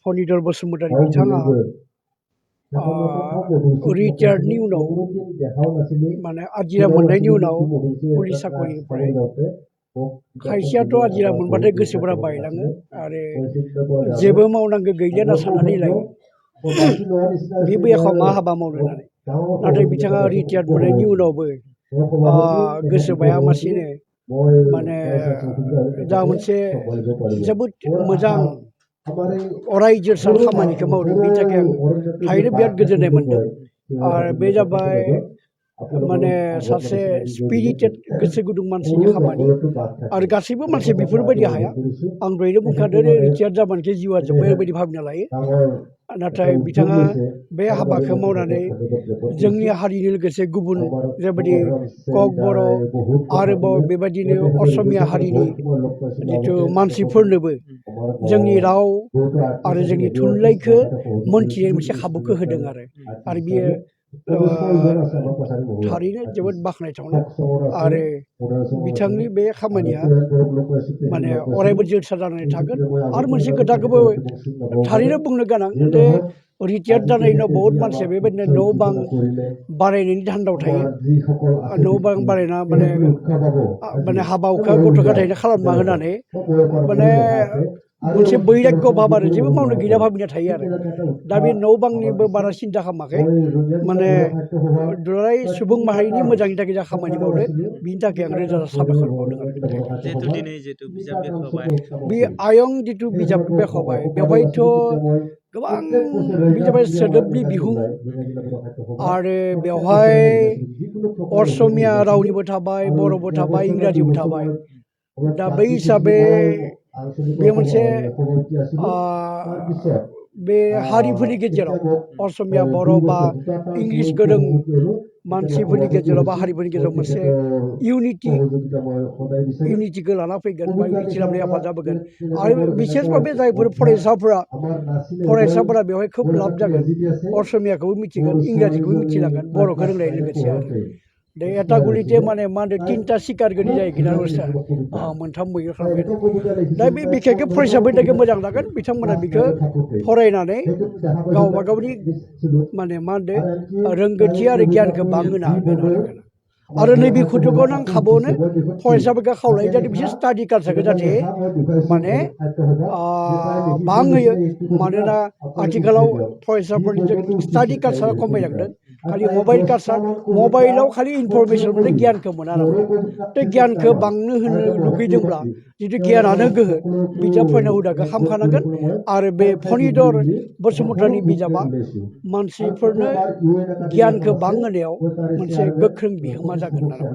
फनिधर बसुमतारी बिथाङा रिटायार्डनि उनाव माने आजिरा मोननायनि उनाव पुलिस साकरिनिफ्राय खायसेयाथ' आजिरा मोनबाथाय गोसोफोरा बायलाङो आरो जेबो मावनांगौ गैलिया होनना साननानै लायो बे बैयाव मा हाबा मावनो होननानै नाथाय बिथाङा रिटायार्ड मोननायनि उनावबो गोसो बायामासिनो माने दा मोनसे जोबोद मोजां अराय जोरसार खामानिखौ मावदों बेनि थाखाय आं थारैनो बिराद गोजोननाय मोनदों आरो बे जाबाय माने सासे स्पिरिटेड गोसो गुदुं मानसिनि खामानि आरो गासैबो मानसि बेफोरबायदि हाया आं दहायनो बुंखादों रिटायार्ड जाबानोखि जिउआ जोब्बाय ओरैबायदि भाबिना लायो नाथाय बिथाङा बे हाबाखौ मावनानै जोंनि हारिनि लोगोसे गुबुन जेरैबायदि कक बर' आरोबाव बेबायदिनो असमिया हारिनि जिथु मानसिफोरनोबो जोंनि राव आरो जोंनि थुनलाइखौ मोनथिनाय मोनसे खाबुखौ होदों आरो बियो थारैनो जोबोद बाख्नायथावना आरो बिथांनि बे खामानिया माने अरायबो जोरसार जानानै थागोन आरो मोनसे खोथाखौबो थारैनो बुंनो गोनां जे रिटायार्ड जानायनि उनाव बहुत मानसिया बेबायदिनो न' बां बारायनायनि धान्दायाव थायो न' बां बारायना माने हाबा हुखा गथ' गथायनो खालामना होनानै माने मोनसे बैराग्य भाब आरो जेबो मावनो गैला भाबिना थायो आरो दा बे न' बांनिबो बारा सिन्था खालामाखै माने दुलाराय सुबुं माहारिनि मोजांनि थाखाय जा खामानि मावदो बिनि थाखाय आं रोजा रोजा साबायखर बावदों बे आयं जिथु बिजाब बेखावबाय बेवहायथ' गोबां बे जाबाय सोदोबनि बिहुं आरो बेवहाय असमिया रावनिबो थाबाय बर'बो थाबाय इंराजिबो थाबाय दा बै हिसाबै बे मोनसे बे हारिफोरनि गेजेराव असमिया बर' बा इंलिस गोरों मानसिफोरनि गेजेराव बा हारिफोरनि गेजेराव मोनसे इउनिटिखौ लाना फैगोन बा इउनिटि लाबोनाय हेफाजाब होगोन आरो बिसेस भाबे जायफोर फरायसाफोरा बेवहाय खोब लाब जागोन असमियाखौबो मिथिगोन इंराजिखौबो मिथिलांगोन बर'खौ रोंनाय लोगोसे आरो दा एटागुलिते माने मा होनो तिनटा सिकार गैयि जाहैगोन आरो मोनथाम मैगं खालामबाय दा बे बिखेखै फरायसाफोरनि थाखाय मोजां लागोन बिथांमोना बेखौ फरायनानै गावबा गावनि माने मा होनदों रोंगौथि आरो गियानखौ बांहोनो हागोन आरो नैबे खुथुखौ आं खाबावनो फरायसाफोरखौ खावलायो जाहाथे बिसोर स्टाडि कालसारखौ जाहाथे माने बांहोयो मानोना आथिखालाव फरायसाफोरनि स्टाडि कालसारा खमायलांदों खालि मबाइल कालसार मबाइलाव खालि इनफरमेसन मोनो गियानखौ मोना आरो बे गियानखौ बांनो होनो लुगैदोंब्ला जिथु गियानानो गोहो बिजाब फरायनाय हुदाखौ खालामखानांगोन आरो बे फनिधर बसुमतारीनि बिजाबा मानसिफोरनो गियानखौ बांहोनायाव मोनसे गोख्रों बिहोमा जागोन आरो